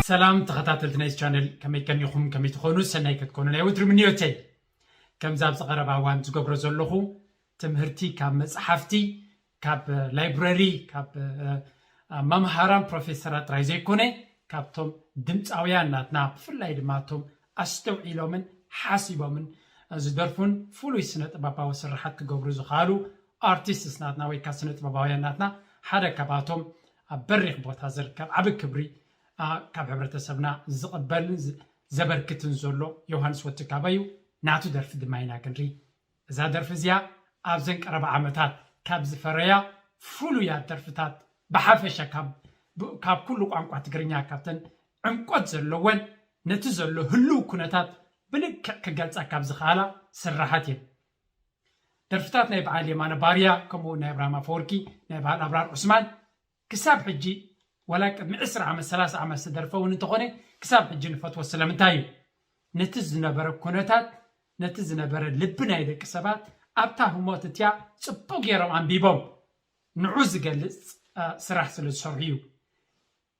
ሰላም ተኸታተልቲ ናይዚ ቻነል፣ ከመይ ከኒኹም? ከመይ ትኾኑ? ሰናይ ክትኮኑ ናይ ወትሩ ምንዮተይ። ከምዚ ኣብዚ ቀረባ እዋን ዝገብሮ ዘለኹ ትምህርቲ ካብ መጽሓፍቲ፣ ካብ ላይብረሪ፣ ካብ መምሃራን ፕሮፌሰራት ጥራይ ዘይኮነ፣ ካብቶም ድምፃውያን ናትና፣ ብፍላይ ድማ እቶም ኣስተውዒሎምን ሓሲቦምን ዝደርፉን ፍሉይ ስነ ጥበባዊ ስርሓት ክገብሩ ዝኽኣሉ ኣርቲስትስ ናትና ወይ ከዓ ስነ ጥበባውያን ናትና ሓደ ካብኣቶም ኣብ በሪኽ ቦታ ዝርከብ ዓቢ ክብሪ ካብ ሕብረተሰብና ዝቕበልን ዘበርክትን ዘሎ ዮሃንስ ወትካባዩ ናቱ ደርፊ ድማ ኢና ክንርኢ። እዛ ደርፊ እዚኣ ኣብዘን ቀረባ ዓመታት ካብ ዝፈረያ ፍሉያት ደርፍታት ብሓፈሻ ካብ ኩሉ ቋንቋ ትግርኛ ካብተን ዕምቆት ዘለወን ነቲ ዘሎ ህሉው ኩነታት ብልክዕ ክገልጻ ካብ ዝኽኣላ ስራሓት እየን። ደርፍታት ናይ በዓል የማነ ባርያ ከምኡ ናይ ኣብርሃም ኣፈወርቂ ናይ በዓል ኣብራር ዑስማን ክሳብ ሕጂ ዋላ ቅድሚ ዕስራ ዓመት ሰላሳ ዓመት ዝተደርፈ እውን እንተኾነ ክሳብ ሕጂ ንፈትዎ። ስለምንታይ እዩ? ነቲ ዝነበረ ኩነታት ነቲ ዝነበረ ልቢ ናይ ደቂ ሰባት ኣብታ ህሞት እቲያ ጽቡቕ ገይሮም ኣንቢቦም ንዑ ዝገልጽ ስራሕ ስለ ዝሰርሑ እዩ።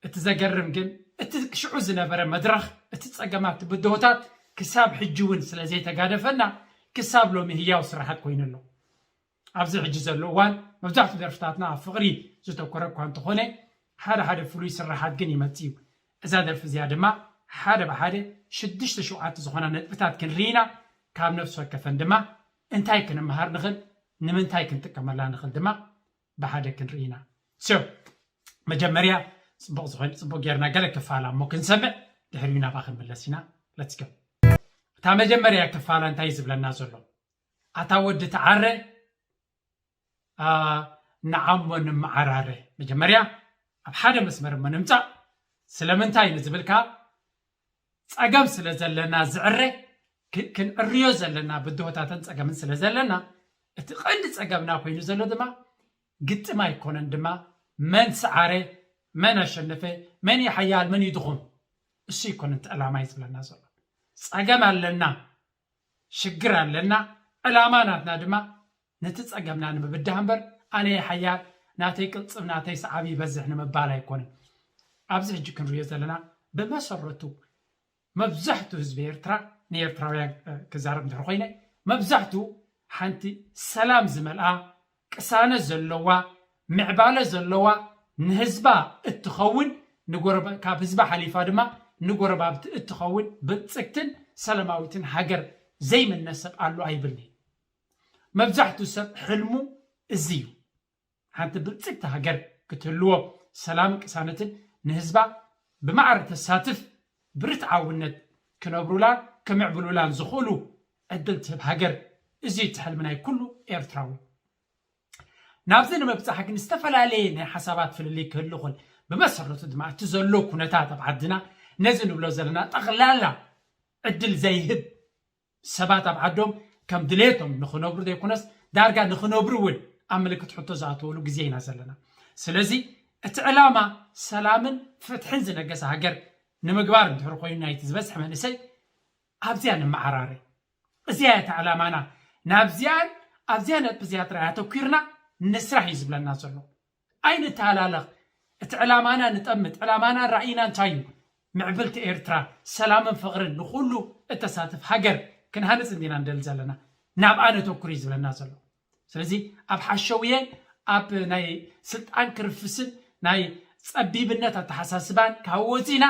እቲ ዘገርም ግን እቲ ሽዑ ዝነበረ መድረኽ እቲ ጸገማት ብድሆታት ክሳብ ሕጂ እውን ስለ ዘይተጋደፈና ክሳብ ሎሚ ህያው ስራሓት ኮይኑ ኣሎ። ኣብዚ ሕጂ ዘሎ እዋን መብዛሕትኡ ደርፍታትና ኣብ ፍቕሪ ዝተኮረ እኳ እንተኾነ ሓደ ሓደ ፍሉይ ስራሓት ግን ይመጽእ እዩ። እዛ ደርፊ እዚኣ ድማ ሓደ ብሓደ ሽዱሽተ ሸውዓተ ዝኾና ነጥብታት ክንርኢ ኢና። ካብ ነፍሲ ወከፈን ድማ እንታይ ክንመሃር ንኽእል፣ ንምንታይ ክንጥቀመላ ንኽእል ድማ ብሓደ ክንርኢ ኢና። So መጀመርያ ጽቡቕ ዝኾነ ጽቡቕ ጌርና ገለ ክፋላ እሞ ክንሰምዕ ድሕሪኡ ናብኣ ክንምለስ ኢና። Let's go። እታ መጀመርያ ክፋላ እንታይ ዝብለና ዘሎ? ኣታ ወዲ ተዓረ ንዓሞ ንመዓራረ። መጀመርያ ኣብ ሓደ መስመር እሞ ንምጻእ። ስለምንታይ ንዝብል ከኣ ጸገም ስለ ዘለና ዝዕረ ክንዕርዮ ዘለና ብድሆታትን ጸገምን ስለ ዘለና እቲ ቀንዲ ጸገምና ኮይኑ ዘሎ ድማ ግጥም ኣይኮነን ድማ መን ሰዓረ፣ መን ኣሸነፈ፣ መን እዩ ሓያል፣ መን እዩ ድኹም፣ እሱ ኣይኮነን እቲ ዕላማ እዩ ዝብለና ዘሎ። ጸገም ኣለና፣ ሽግር ኣለና፣ ዕላማ ናትና ድማ ነቲ ጸገምና ንምብዳህ እምበር ኣነ እየ ሓያል፣ ናተይ ቅልጽም፣ ናተይ ሰዓቢ ይበዝሕ ንምባል ኣይኮነን። ኣብዚ ሕጂ ክንሪኦ ዘለና ብመሰረቱ መብዛሕትኡ ህዝቢ ኤርትራ፣ ንኤርትራውያን ክዛረብ እንድሕር ኮይነ፣ መብዛሕትኡ ሓንቲ ሰላም ዝመልኣ ቅሳነት ዘለዋ ምዕባለ ዘለዋ ንህዝባ እትኸውን ካብ ህዝባ ሓሊፋ ድማ ንጎረባብቲ እትኸውን ብልፅግትን ሰላማዊትን ሃገር ዘይምነ ሰብ ኣሎ ኣይብልኒ። መብዛሕትኡ ሰብ ሕልሙ እዚ እዩ። ሓንቲ ብልፅግቲ ሃገር ክትህልዎ ሰላምን ቅሳነትን ንህዝባ ብማዕረ ተሳትፍ ብርትዓውነት ክነብሩላን ክምዕብሉላን ዝኽእሉ ዕድል ትህብ ሃገር። እዚ እቲ ሕልሚ ናይ ኩሉ ኤርትራዊ። ናብዚ ንምብፃሕ ግን ዝተፈላለየ ናይ ሓሳባት ፍልልይ ክህሉ ይኽእል። ብመሰረቱ ድማ እቲ ዘሎ ኩነታት ኣብ ዓድና ነዚ ንብሎ ዘለና ጠቕላላ ዕድል ዘይህብ ሰባት ኣብ ዓዶም ከም ድሌቶም ንኽነብሩ ዘይኮነስ ዳርጋ ንኽነብሩ እውን ኣብ ምልክት ሕቶ ዝኣተወሉ ግዜ ኢና ዘለና። ስለዚ እቲ ዕላማ ሰላምን ፍትሕን ዝነገሰ ሃገር ንምግባር እንድሕር ኮይኑ ናይቲ ዝበዝሐ መንእሰይ ኣብዚኣ ንመዓራረ። እዚኣ እያ እታ ዕላማና። ናብዚኣን ኣብዚኣ ነጥቢ እዚኣ ጥራይ ኣተኲርና ንስራሕ እዩ ዝብለና ዘሎ። ኣይንተሃላለኽ። እቲ ዕላማና ንጠምት። ዕላማና ራእይና እንታይ እዩ? ምዕብልቲ ኤርትራ፣ ሰላምን ፍቕርን ንኹሉ እተሳትፍ ሃገር ክንሃንጽ እንዲና ንደሊ ዘለና። ናብኣ ነተኩር እዩ ዝብለና ዘሎ። ስለዚ ኣብ ሓሸውየን ኣብ ናይ ስልጣን ክርፍስን ናይ ጸቢብነት ኣተሓሳስባን ካብ ወጺና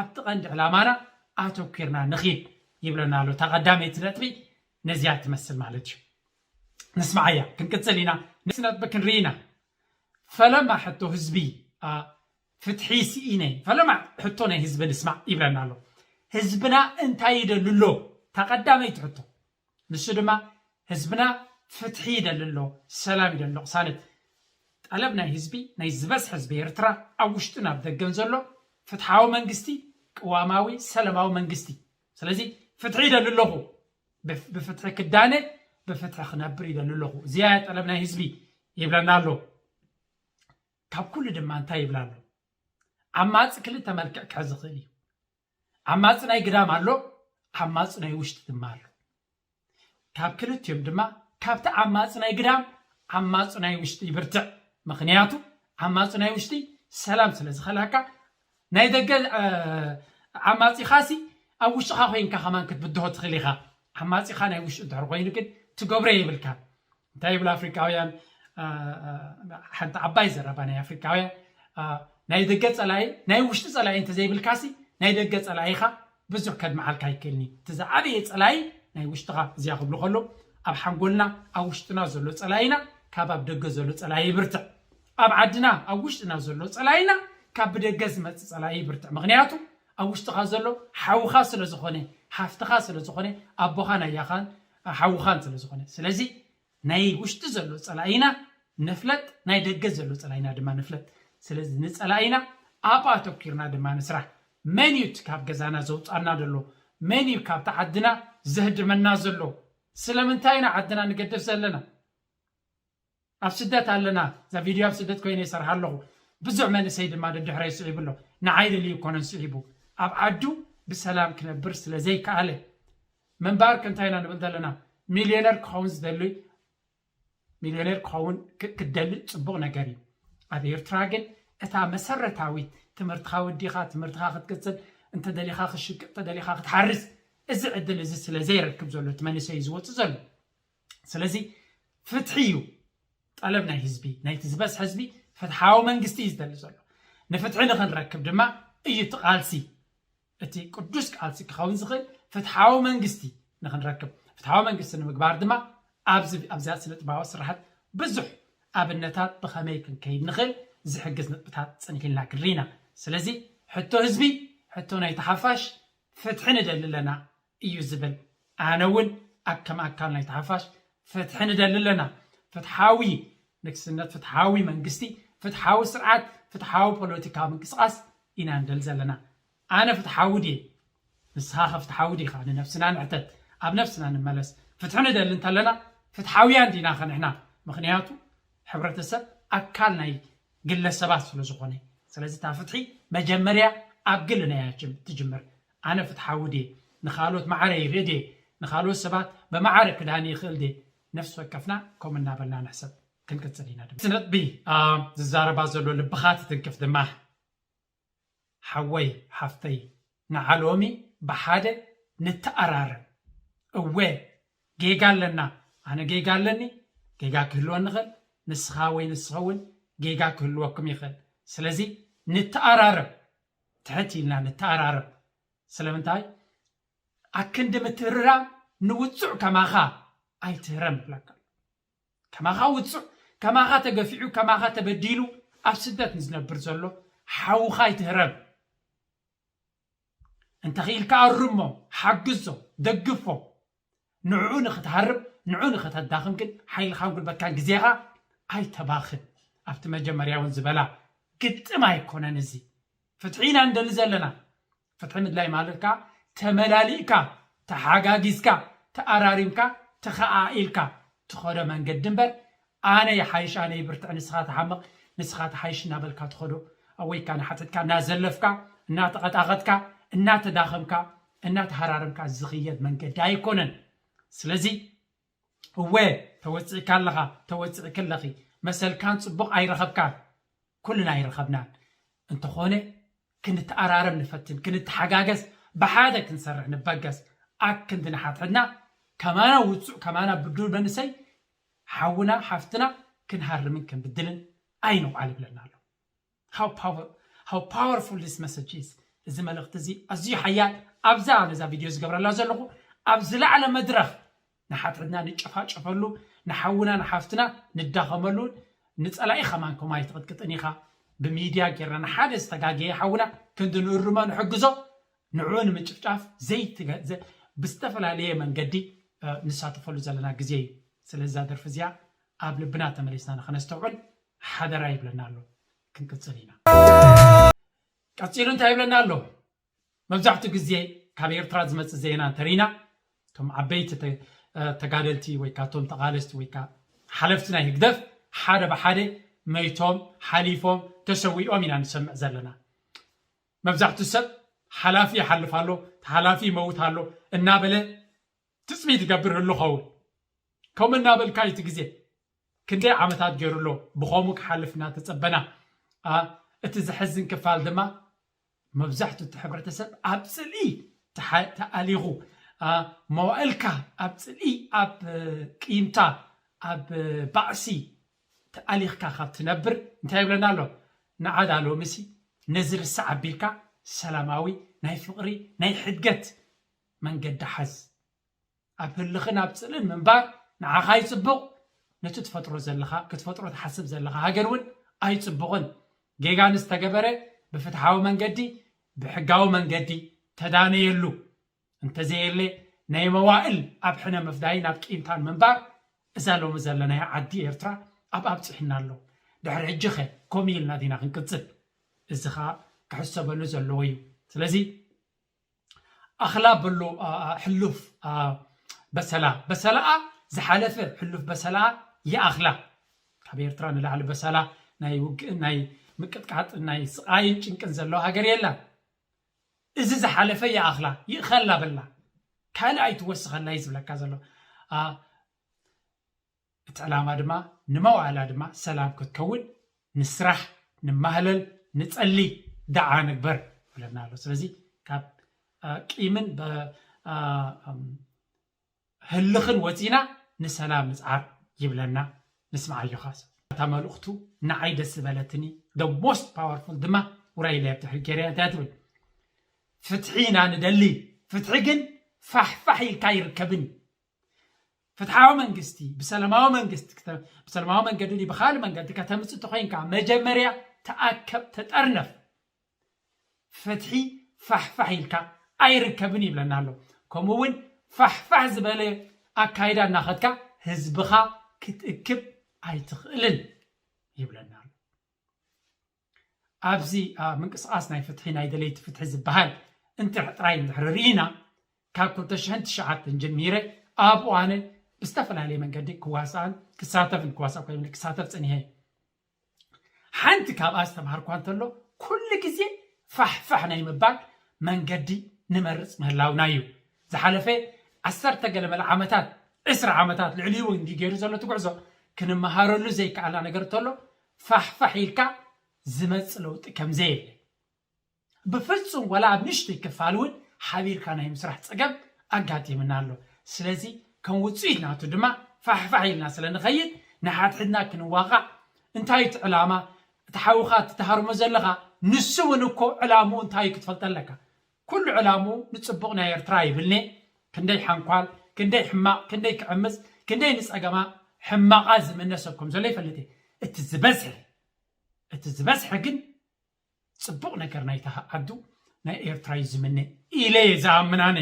ኣብቲ ቀንዲ ዕላማና ኣተኲርና ንኺድ ይብለና ኣሎ። እታ ቀዳመይቲ ነጥቢ ነዚኣ ትመስል ማለት እዩ። ንስምዓያ፣ ክንቅጽል ኢና። ነዚ ነጥቢ ክንርኢ ኢና። ፈለማ ሕቶ ህዝቢ፣ ኣ፣ ፍትሒ ስኢነ። ፈለማ ሕቶ ናይ ህዝቢ ንስማዕ ይብለና ኣሎ። ህዝብና እንታይ ይደሊ ኣሎ? እታ ቀዳመይቲ ሕቶ። ንሱ ድማ ህዝብና ፍትሒ ይደሊ ኣሎ፣ ሰላም ይደሊ ኣሎ። ቅሳነት ጠለብ ናይ ህዝቢ፣ ናይ ዝበዝሐ ህዝቢ ኤርትራ ኣብ ውሽጥን ኣብ ደገን ዘሎ ፍትሓዊ መንግስቲ፣ ቅዋማዊ ሰላማዊ መንግስቲ። ስለዚ ፍትሒ ይደሊ ኣለኹ፣ ብፍ-፣ ብፍትሒ ክዳነ፣ ብፍትሒ ክነብር ይደሊ ኣለኹ። እዚኣ እያ ጠለብ ናይ ህዝቢ ይብለና ኣሎ። ካብ ኩሉ ድማ እንታይ ይብላ ኣሎ? ዓማጺ ክልተ መልክዕ ክሕዝ ይኽእል እዩ። ዓማጺ ናይ ግዳም ኣሎ፣ ዓማጺ ናይ ውሽጢ ድማ ኣሎ። ካብ ክልቲኦም ድማ ካብቲ ዓማጺ ናይ ግዳም ዓማጺ ናይ ውሽጢ ይብርትዕ። ምኽንያቱ ዓማጺ ናይ ውሽጢ ሰላም ስለ ዝኸልኣካ፣ ናይ ደገ ዓማፂኻሲ ኣብ ውሽጥኻ ኮይንካ ከማን ክትብድሆ ትኽእል ኢኻ። ዓማፂኻ ናይ ውሽጢ እንድሕር ኮይኑ ግን ትገብሮ የብልካ። እንታይ ይብሉ ኣፍሪቃውያን? ሓንቲ ዓባይ ዘረባ ናይ ኣፍሪቃውያን፣ ናይ ደገ ፀላኢ ናይ ውሽጢ ፀላኢ እንተዘይብልካሲ ናይ ደገ ፀላኢኻ ብዙሕ ከድምዓልካ ኣይክእልኒ። እቲ ዝዓበየ ፀላኢ ናይ ውሽጥኻ። እዚኣ ክብሉ ከሎ ኣብ ሓንጎልና ኣብ ውሽጥና ዘሎ ፀላኢና ካብ ኣብ ደገ ዘሎ ፀላኢ ይብርትዕ። ኣብ ዓድና ኣብ ውሽጥና ዘሎ ፀላኢና ካብ ብደገ ዝመፅእ ፀላኢ ይብርትዕ። ምክንያቱ ኣብ ውሽጥኻ ዘሎ ሓውኻ ስለ ዝኾነ፣ ሓፍትኻ ስለ ዝኾነ፣ ኣቦኻን ኣያኻን ሓውኻን ስለ ዝኾነ። ስለዚ ናይ ውሽጢ ዘሎ ፀላኢና ንፍለጥ፣ ናይ ደገ ዘሎ ፀላኢና ድማ ንፍለጥ። ስለዚ ንፀላኢና ኣብ ኣተኪርና ድማ ንስራሕ። መን እዩ እቲ ካብ ገዛና ዘውፃና ዘሎ? መን እዩ ካብቲ ዓድና ዘህድመና ዘሎ? ስለምንታይ ኢና ዓድና ንገድፍ ዘለና? ኣብ ስደት ኣለና። እዛ ቪድዮ ኣብ ስደት ኮይነ ይሰርሓ ኣለኹ። ብዙሕ መንእሰይ ድማ ደድሕረይ ስዒቡ ኣሎ። ንዓይ ደልዩ ይኮነን ስዒቡ፣ ኣብ ዓዱ ብሰላም ክነብር ስለ ዘይከኣለ። ምንባር ከምታይ ኢና ንብል ዘለና? ሚልዮነር ክኸውን ዝደሊ ሚልዮነር ክኸውን ክ- ክደሊ ጽቡቕ ነገር እዩ። ኣብ ኤርትራ ግን እታ መሰረታዊት ትምህርትኻ ወዲኻ ትምህርትኻ ክትቅጽል እንተደሊኻ ክሽቅጥ እንተደሊኻ ክትሓርስ እዚ ዕድል እዚ ስለ ዘይረክብ ዘሎ እቲ መንእሰይ እዩ ዝወጽእ ዘሎ። ስለዚ ፍትሒ እዩ ጠለብ ናይ ህዝቢ፣ ናይቲ ዝበዝሐ ህዝቢ ፍትሓዊ መንግስቲ እዩ ዝደሊ ዘሎ። ንፍትሒ ንኽንረክብ ድማ እዩ እቲ ቃልሲ። እቲ ቅዱስ ቃልሲ ክኸውን ዝኽእል ፍትሓዊ መንግስቲ ንኽንረክብ። ፍትሓዊ መንግስቲ ንምግባር ድማ ኣብዚ ኣብዚኣ ስነ ጥበባዊ ስራሓት ብዙሕ ኣብነታት ብኸመይ ክንከይድ ንኽእል ዝሕግዝ ነጥብታት ጽንሕ ኢልና ክንርኢ ኢና። ስለዚ ሕቶ ህዝቢ፣ ሕቶ ናይቲ ሓፋሽ ፍትሒ ንደሊ ኣለና እዩ ዝብል። ኣነ እውን ኣብ ከም ኣካል ናይቲ ሓፋሽ ፍትሒ ንደሊ ኣለና። ፍትሓዊ ንግስነት፣ ፍትሓዊ መንግስቲ፣ ፍትሓዊ ስርዓት፣ ፍትሓዊ ፖለቲካዊ ምንቅስቃስ ኢና ንደሊ ዘለና። ኣነ ፍትሓዊ ድየ? ንስኻ ከ ፍትሓዊ ዲኻ? ንነብስና ንሕተት፣ ኣብ ነብስና ንመለስ። ፍትሒ ንደሊ እንተለና ፍትሓውያን ዲና ከ ንሕና? ምኽንያቱ ሕብረተሰብ ኣካል ናይ ግለሰባት ስለ ዝኾነ። ስለዚ እታ ፍትሒ መጀመርያ ኣብ ግልና እያ ጅም- ትጅምር። ኣነ ፍትሓዊ ድየ? ንኻልኦት ማዕረ ይርኢ ድየ? ንኻልኦት ሰባት ብማዕረ ክዳኒ ይኽእል ድየ? ነፍሲ ወከፍና ከምኡ እናበልና ንሕሰብ። ክንቅጽል ኢና ድማ። ነጥቢ ዝዛረባ ዘሎ ልብኻ ትትንክፍ ድማ ሓወይ ሓፍተይ ንዓ ሎሚ ብሓደ ንተኣራረም። እወ ጌጋ ኣለና፣ ኣነ ጌጋ ኣለኒ፣ ጌጋ ክህልወኒ ይኽእል፣ ንስኻ ወይ ንስኺ እውን ጌጋ ክህልወኩም ይኽእል። ስለዚ ንተኣራረም፣ ትሕት ኢልና ንተኣራረም። ስለምንታይ ኣክንዲ ምትህርራም ንውጹዕ ከማኻ ኣይትህረም ይብለካ። ከማኻ ውጹዕ፣ ከማኻ ተገፊዑ፣ ከማኻ ተበዲሉ ኣብ ስደት ንዝነብር ዘሎ ሓውኻ ኣይትህረም። እንተኽኢልካ ኣርሞ፣ ሓግዞ፣ ደግፎ። ንዕኡ ንኽትሃርም፣ ንዕኡ ንኽተዳኽም ግን ሓይልኻን ጉልበትካን ግዜኻ ኣይተባኽን። ኣብቲ መጀመርያ እውን ዝበላ ግጥም ኣይኮነን እዚ። ፍትሒ ኢና ንደሊ ዘለና። ፍትሒ ምድላይ ማለት ከዓ ተመላሊእካ፣ ተሓጋጊዝካ፣ ተኣራሪምካ፣ ተኸኣኢልካ ትኸዶ መንገዲ እምበር ኣነ ይሓይሽ፣ ኣነ ይብርትዕ፣ ንስኻ ትሓምቕ፣ ንስኻ ትሓይሽ እናበልካ ትኸዶ፣ ወይ ከዓ ንሓትትካ እናዘለፍካ፣ እናተቐጣቐጥካ፣ እናተዳኸምካ፣ እናተሃራረምካ ዝኽየድ መንገዲ ኣይኮነን። ስለዚ እወ ተወፂእካ ኣለኻ፣ ተወፂእኪ ኣለኺ፣ መሰልካን ፅቡቕ ኣይረኸብካን፣ ኩልና ኣይረኸብናን። እንተኾነ ክንተኣራረም ንፈትን፣ ክንተሓጋገዝ፣ ብሓደ ክንሰርሕ ንበገስ። ኣክንዲ ንሓትሕድና ከማና ውፁዕ፣ ከማና ብዱር መንእሰይ ሓውና ሓፍትና ክንሃርምን ክንብድልን ኣይንውዓል ይብለና ኣሎ። How power how powerful this message is። እዚ መልእኽቲ እዚ ኣዝዩ ሓያል። ኣብዛ ነዛ ቪድዮ ዝገብረላ ዘለኹ ኣብ ዝለዓለ መድረኽ ንሓትሕድና ንጨፋጨፈሉ፣ ንሓውና ንሓፍትና ንዳኸመሉ፣ ንጸላኢ ከማን ከምኡ ኣይትቕጥቅጥን ኢኻ። ብሚድያ ጌርና ንሓደ ዝተጋገየ ሓውና ክንዲ ንእርሞ ንሕግዞ፣ ንዕኡ ንምጭፍጫፍ ዘይትገ- ዘ- ብዝተፈላለየ መንገዲ እ፣ ንሳተፈሉ ዘለና ግዜ እዩ። ስለዚ እዛ ደርፊ እዚኣ ኣብ ልብና ተመሊስና ንኸነስተውዕል ሓደራ ይብለና ኣሎ። ክንቅጽል ኢና። ቀጺሉ እንታይ ይብለና ኣሎ? መብዛሕትኡ ግዜ ካብ ኤርትራ ዝመጽእ ዜና እንተሪና እቶም ዓበይቲ ተ- እ፣ ተጋደልቲ ወይ ከዓ እቶም ተቓለስቲ ወይ ከዓ ሓለፍቲ ናይ ህግደፍ ሓደ ብሓደ መይቶም ሓሊፎም ተሰዊኦም ኢና ንሰምዕ ዘለና። መብዛሕትኡ ሰብ ሓላፊ ይሓልፍ ኣሎ፣ ሓላፊ ይመውት ኣሎ እናበለ ትጽቢት ይገብር ህሉ ኸውን። ከምኡ እናበልካ እዩ እቲ ግዜ ክንደይ ዓመታት ገይሩ ኣሎ ብኸምኡ ክሓልፍ እናተጸበና። ኣ፣ እቲ ዘሕዝን ክፋል ድማ መብዛሕትኡ እቲ ሕብረተሰብ ኣብ ፅልኢ ተሓ- ተኣሊኹ፣ አ፣ መዋእልካ ኣብ ፅልኢ፣ ኣብ እ፣ ቅይምታ፣ ኣብ እ፣ ባእሲ ተኣሊኽካ ካብ ትነብር እንታይ ይብለና ኣሎ? ንዓዳ ሎምሲ ነዚ ርሳዕ ኣቢልካ ሰላማዊ ናይ ፍቕሪ ናይ ሕድገት መንገዲ ሓዝ። ኣብ ህልኽን ኣብ ጽልእን ምንባር ንዓኻ ኣይጽቡቕ፣ ነቲ ትፈጥሮ ዘለኻ ክትፈጥሮ ትሓስብ ዘለኻ ሃገር እውን ኣይጽቡቕን። ጌጋ ንዝተገበረ ብፍትሓዊ መንገዲ ብሕጋዊ መንገዲ ተዳነየሉ። እንተዘየለ ናይ መዋእል ኣብ ሕነ ምፍዳይን ኣብ ቂምታን ምንባር እዛ ሎሚ ዘለናያ ዓዲ ኤርትራ ኣብ ኣብጺሕና ኣሎ። ድሕሪ ሕጂ ኸ ከምኡ ኢልና ዲና ክንቅጽል? እዚ ኸኣ ክሕሰበሉ ዘለዎ እዩ። ስለዚ ኣኽላ በሎ ሕሉፍ በሰላ በሰላኣ ዝሓለፈ ሕሉፍ በሰላኣ ይኣኽላ። ካብ ኤርትራ ንላዕሊ በሰላ ናይ ውግእን ናይ ምቅጥቃጥን ናይ ስቓይን ጭንቅን ዘለዎ ሃገር የላን። እዚ ዝሓለፈ ይኣኽላ ይእኸላ በላ ካልእ ኣይትወስኸላ እዩ ዝብለካ ዘሎ። እቲ ዕላማ ድማ ንመዋእላ ድማ ሰላም ክትከውን ንስራሕ፣ ንማህለል፣ ንጸሊ፣ ደዓ ንግበር ይብለና ኣሎ። ስለዚ ካብ ቂምን ህልኽን ወፂና ንሰላም ንፅዓር ይብለና። ንስምዓዮ ኻስ እታ መልእኽቱ ንዓይ ደስ ዝበለትኒ the most powerful ድማ ውራይ ኢለ ኣብ ድሕሪ ገይረ እንታይ ትብል? ፍትሒ ኢና ንደሊ፣ ፍትሒ ግን ፋሕፋሕ ኢልካ ይርከብን። ፍትሓዊ መንግስቲ ብሰላማዊ መንግስቲ ብሰላማዊ መንገዲ ብካል መንገዲ ከተምፅእ ተኮይንካ መጀመርያ ተኣከብ ተጠርነፍ። ፍትሒ ፋሕፋሕ ኢልካ ኣይርከብን ይብለና ኣሎ። ከምኡ እውን ፋሕፋሕ ዝበለ ኣካይዳ እናኸድካ ህዝብኻ ክትእክብ ኣይትኽእልን ይብለና ኣሎ። ኣብዚ ምንቅስቃስ ናይ ፍትሒ ናይ ደለይቲ ፍትሒ ዝበሃል እንትሕ ጥራይ እንድሕር ርኢና ካብ ክልተ ሽሕን ትሽዓተን ጀሚረ ኣብኡ ኣነ ብዝተፈላለየ መንገዲ ክዋሳእን ክሳተፍን ክዋሳእ ኮይ ክሳተፍ ፀኒሐ። ሓንቲ ካብኣ ዝተምሃርኳ እንተሎ ኩሉ ግዜ ፋሕፋሕ ናይ ምባል መንገዲ ንመርፅ ምህላውና እዩ። ዝሓለፈ ዓሰርተ ገለመለ ዓመታት ዕስራ ዓመታት ልዕሊኡ እውን ገይሩ ዘሎ እቲ ጉዕዞ ክንመሃረሉ ዘይከኣልና ነገር እንተሎ ፋሕፋሕ ኢልካ ዝመፅ ለውጢ ከምዘየለ ብፍፁም ወላ ኣብ ንእሽተይ ክፋል እውን ሓቢርካ ናይ ምስራሕ ፀገም ኣጋጢምና ኣሎ። ስለዚ ከም ውፅኢት ናቱ ድማ ፋሕፋሕ ኢልና ስለ ንኸይድ ንሓድሕድና ክንዋቃዕ እንታይ እቲ ዕላማ እቲ ሓውኻ እቲ ትሃርሞ ዘለኻ ንሱ እውን እኮ ዕላምኡ እንታይ እዩ ክትፈልጠ ኣለካ። ኩሉ ዕላምኡ ንፅቡቕ ናይ ኤርትራ ይብልኒ ክንደይ ሓንኳል ክንደይ ሕማቕ ክንደይ ክዕምፅ ክንደይ ንፀገማ ሕማቓ ዝምነ ሰብ ከም ዘሎ ይፈልጥ እየ። እቲ ዝበዝሐ እቲ ዝበዝሐ ግን ፅቡቕ ነገር ናይታ ዓዱ ናይ ኤርትራ እዩ ዝምነ ኢለ እየ ዝኣምን ኣነ።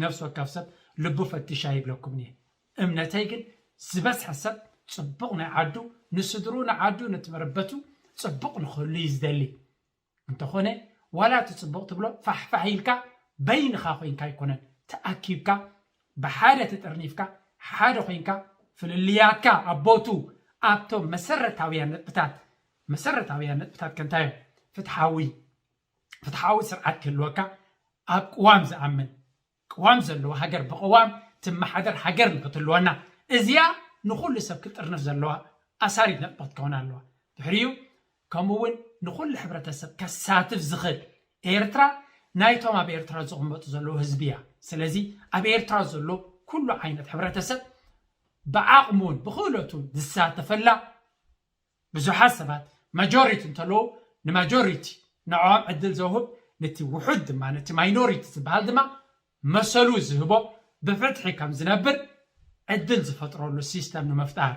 ነፍሲ ወከፍ ሰብ ልቡ ፈትሻ ይብለኩም እየ። እምነተይ ግን ዝበዝሐ ሰብ ፅቡቕ ናይ ዓዱ ንስድሩ ንዓዱ ነቲ መረበቱ ፅቡቕ ንኽህሉ እዩ ዝደሊ። እንተኾነ ዋላ እቲ ፅቡቕ ትብሎ ፋሕፋሕ ኢልካ በይንኻ ኮይንካ ኣይኮነን ተኣኪብካ ብሓደ ተጠርኒፍካ ሓደ ኮይንካ ፍልልያትካ ኣብ ቦቱ ኣብቶም መሰረታውያን ነጥብታት መሰረታውያን ነጥብታት ከንታዮም ፍትሓዊ ፍትሓዊ ስርዓት ክህልወካ ኣብ ቅዋም ዝኣምን ቅዋም ዘለዎ ሃገር ብቅዋም ትመሓደር ሃገር ንክትህልወና እዚኣ ንኩሉ ሰብ ክጥርንፍ ዘለዋ ኣሳሪት ነጥቢ ክትከውን ኣለዋ። ድሕሪኡ ከምኡ እውን ንኩሉ ሕብረተሰብ ከሳትፍ ዝኽእል ኤርትራ ናይቶም ኣብ ኤርትራ ዝቕመጡ ዘለዉ ህዝቢ እያ። ስለዚ ኣብ ኤርትራ ዘሎ ኩሉ ዓይነት ሕብረተሰብ ብዓቕሙን ብክእለቱን ዝሳተፈላ ብዙሓት ሰባት ማጆሪቲ እንተለዉ ንማጆሪቲ ንዕኦም ዕድል ዘውህብ ነቲ ውሑድ ድማ ነቲ ማይኖሪቲ ዝበሃል ድማ መሰሉ ዝህቦ ብፍትሒ ከም ዝነብር ዕድል ዝፈጥረሉ ሲስተም ንምፍጣር።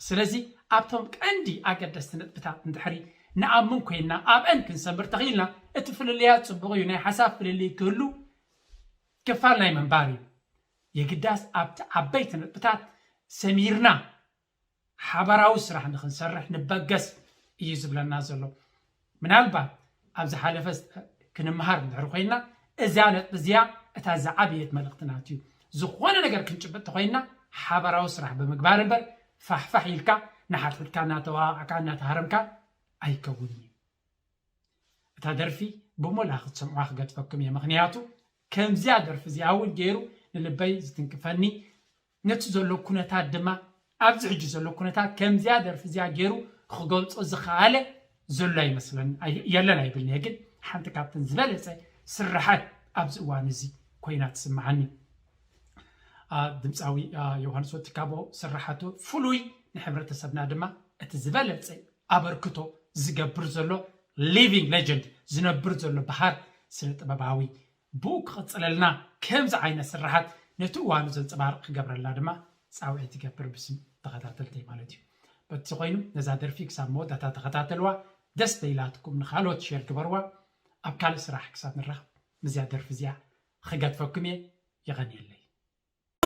ስለዚ ኣብቶም ቀንዲ ኣገደስቲ ነጥብታት እንድሕሪ ንኣምን ኮይንና ኣብአን ክንሰምር ተኽኢልና እቲ ፍልልያት ፅቡቕ እዩ። ናይ ሓሳብ ፍልልይ ክህሉ ክፋል ናይ ምንባር እዩ። የግዳስ ኣብቲ ዓበይቲ ነጥብታት ሰሚርና ሓባራዊ ስራሕ ንክንሰርሕ ንበገስ እዩ ዝብለና ዘሎ። ምናልባት ኣብ ዝሓለፈ ክንምሃር እንድሕር ኮይና እዚያ ነጥቢ እዚያ እታ ዝዓበየት መልእክትናት እዩ። ዝኾነ ነገር ክንጭብጥ ተኮይና ሓባራዊ ስራሕ ብምግባር እምበር ፋሕፋሕ ኢልካ ንሓድሕድካ እናተዋቃዕካ እናተሃረምካ ኣይከውንን እዩ። እታ ደርፊ ብሞላ ክትሰምዑዋ ክገድፈኩም እየ። ምኽንያቱ ከምዚኣ ደርፊ እዚኣ እውን ገይሩ ንልበይ ዝትንክፈኒ ነቲ ዘሎ ኩነታት ድማ ኣብዚ ሕጂ ዘሎ ኩነታት ከምዚኣ ደርፊ እዚኣ ገይሩ ክገልፆ ዝኸኣለ ዘሎ ኣይመስለን የለን ኣይብልን እየ። ግን ሓንቲ ካብተን ዝበለፀ ስራሓት ኣብዚ እዋን እዚ ኮይና ትስምዓኒ። ድምፃዊ ዮሃንስ ወትካቦ ስራሓቱ ፍሉይ፣ ንሕብረተሰብና ድማ እቲ ዝበለፀ ኣበርክቶ ዝገብር ዘሎ living legend፣ ዝነብር ዘሎ በሃር ስነ ጥበባዊ፣ ብኡ ክቕፅለልና፣ ከምዚ ዓይነት ስራሓት ነቲ እዋኑ ዘንፀባርቕ ክገብረልና ድማ ፃውዒት ይገብር ብስም ተኸታተልተይ ማለት እዩ። በቲ ኮይኑ ነዛ ደርፊ ክሳብ መወዳእታ ተኸታተልዋ፣ ደስ ተኢላትኩም ንኻልኦት ሼር ግበርዋ። ኣብ ካልእ ስራሕ ክሳብ ንራኸብ ምስዚኣ ደርፊ እዚኣ ክገድፈኩም እየ። የቐንየለይ።